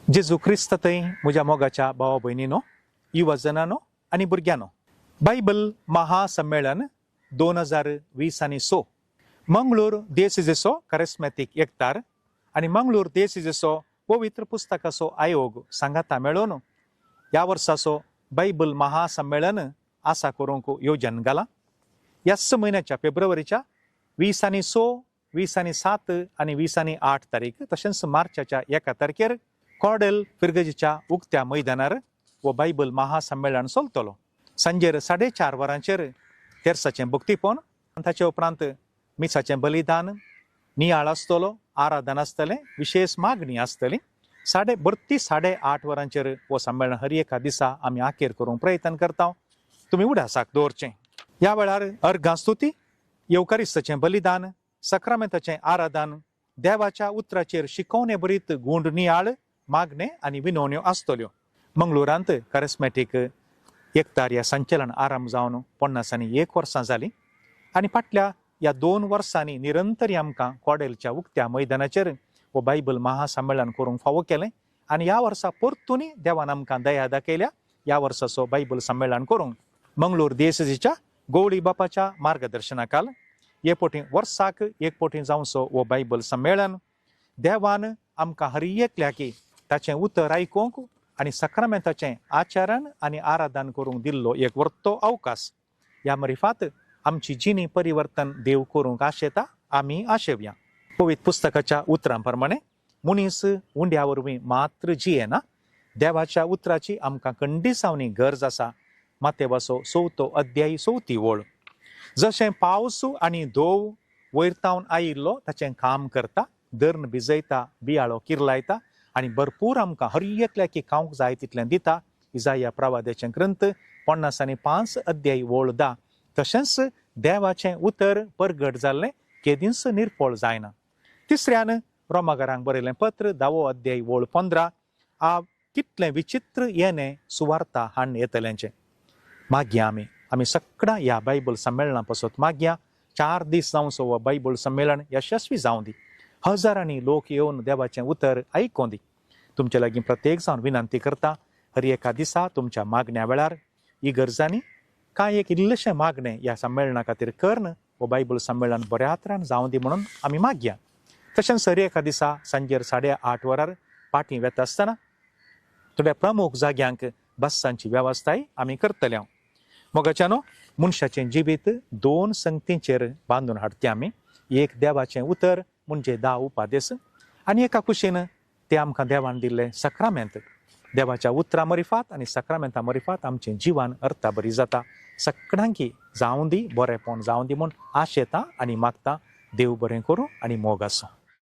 जेजू क्रिस्त थंय म्हज्या मोगाच्या भावा भयणीनो, युवजनानो आनी भुरग्यांनो, बायबल महासंमेळन 2020 आनी 6 मंगळूर देसीजेचो करिस्मॅटीक एकतार आनी मंगळूर देसीजेचो पवित्र पुस्तकाचो आयोग सांगाता मेळोवन ह्या वर्साचो बायबल महासंमेळन आसा करूंक योजन घालां. ह्याच म्हयन्याच्या फेब्रुवारीच्या 20 आनी 6, 20 आनी 7 आनी 20 आनी 8 तारीख तशेंच मार्चाच्या 1 तारखेर कॉडेल फिरगजीच्या उक्त्या मैदानार हो बायबल महासंमेळन चलतलो. सांजेर 4:30 वरांचेर तेर्साचें भक्तीपण, ताचे उपरांत मिसाचें बलिदान, नियाळ आसतलो, आराधन आसतलें, विशेश मागणी आसतली. 8:30 वरांचेर हो संमेलन हर एका दिसा आमी आखेर करूंक प्रयत्न करता. तुमी उडासाक दवरचें. ह्या वेळार अर्घां स्तुती, येवकारिस्ताचें बलिदान, सक्रामेंताचें आराधन, देवाच्या उतराचेर शिकोवणे भरीत गूंड नियाळ, मागणे आनी विनवण्यो आसतल्यो. मंगळुरांत करिस्मॅटीक एकतार ह्या संचलन आरंभ जावन 51 वर्सां जालीं आनी फाटल्या ह्या 2 वर्सांनी निरंतर आमकां कॉडेलच्या उक्त्या मैदानाचेर हो बायबल महासंमेलन करूंक फावो केलें आनी ह्या वर्सा परतूनय देवान आमकां दया दाखयल्या ह्या वर्साचो बायबल संमेलन करूंक. मंगळूर देसजीच्या गौडी बापाच्या मार्गदर्शनाखाल एक पोटी वर्साक एक पोटी जावचो हो बायबल संमेलन देवान आमकां हर एकल्याकी ताचें उतर आयकूंक आनी सक्रामेंताचें आचरण आनी आराधन करूंक दिल्लो एक वर्तो अवकाश. ह्या मरिफात आमची जिणी परिवर्तन देव करूंक आशेता, आमी आशेवया. पवित्र पुस्तकाच्या उतरां प्रमाणे मनीस उंड्या वरवीं मात्र जियेना, देवाच्या उतराची आमकां कंडिसावनी गरज आसा. मातेवाचो 4 अध्याय 4 ओळ. जशें पावस आनी धोव वयर तावन आयिल्लो ताचें काम करता, दर्न भिजयता, बियाळो किरलायता आनी भरपूर आमकां हर एकल्याकी खावंक जाय तितलें दिता. इजाया प्रवाद्याचें ग्रंथ 55 अध्याय ओळ 10. तशेंच देवाचें उतर परगट जाल्लें केदींच निर्फळ जायना. तिसऱ्यान रोमागारांक बरयलें पत्र 10 अध्याय ओळ 15. आ कितलें विचित्र येणें सुवार्ता हाडून येतल्यांचें. मागया आमी सगळ्यां ह्या बायबल संमेलना पासत मागया. 4 दीस जावचो हो बायबल संमेलन यशस्वी जावं दी. हजारांनी लोक येवन देवाचें उतर आयकों दी. तुमचे लागीं प्रत्येक जावन विनंती करता, हर एका दिसा तुमच्या मागण्या वेळार इगर्जांनी कांय एक इल्लेशें मागणें ह्या संमेलना खातीर करून हो बायबल संमेलन बऱ्या तरान जावं दी म्हणून आमी मागया. तशेंच हर एका दिसा सांजेर 8:30 वरार पाटी वेता आसतना थोड्या प्रमुख जाग्यांक बसांची वेवस्थाय आमी करतले. मोगाच्यानो, मनशाचें जिवीत 2 संगतींचेर बांदून हाडटा आमी. एक देवाचें उतर म्हणजे 10 उपादेस आनी एका कुशीन ते आमकां देवान दिल्लें सक्रामेंत. देवाच्या उतरां मरिफात आनी सक्रामेंता मरिफात आमचें जिवन अर्थाबरी जाता. सगळ्यांकी जावं दी, बरेंपण जावं दी म्हूण आशेता आनी मागता. देव बरें करूं आनी मोग आसूं.